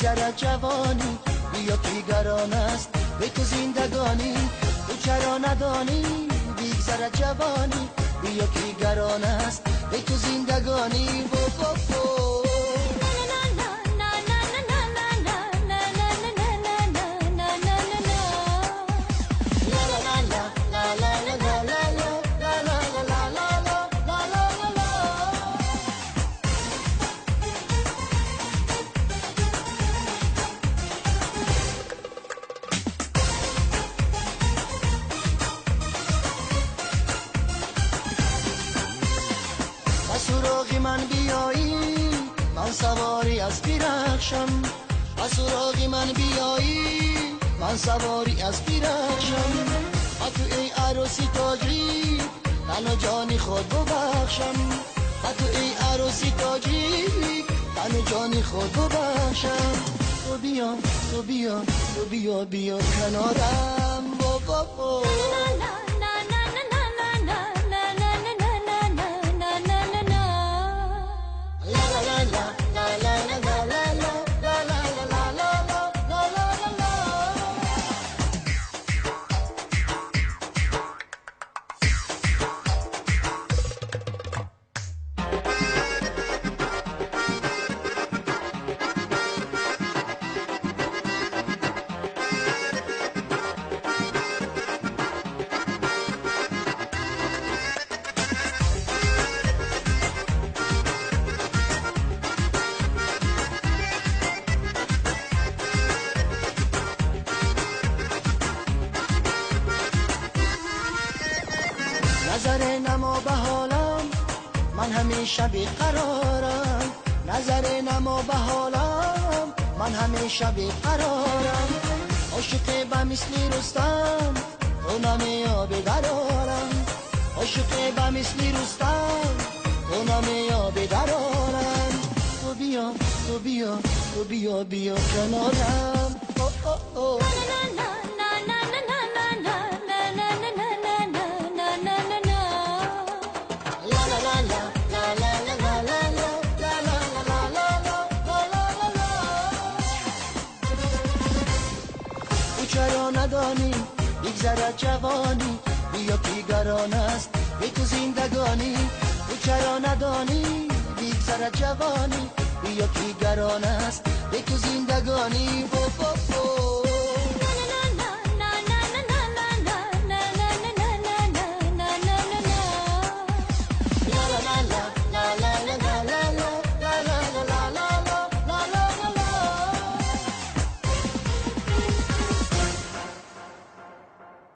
بگذرد جوانی، بیا که گران است به تو زندگانی. تو چرا ندانی بگذرد جوانی، بیا که گران است به تو زندگانی. و سراغ من بیایی من سواری از بیرخشم، با سراغ من بیایی من سواری از بیرخشم. با تو ای عروسی تاجی تن و جانی خود ببخشم، با تو ای عروسی تاجی تن و جانی خود ببخشم. تو بیا تو بیا تو بیا بیا کنارم بابا. نظر نما به حالم من همیشه بیقرارم، نظر نما به حالم من همیشه بیقرارم. عاشق به مثل رستم تو نمیابی در عالم، عاشق به مثل رستم تو نمیابی در عالم. تو بیا تو بیا تو بیا بیا کنارم. او او او. چرا ندانی بگذرد جوانی، بیا که گران است به تو زندگانی. تو چرا ندانی بگذرد جوانی، بیا که گران است به تو زندگانی. و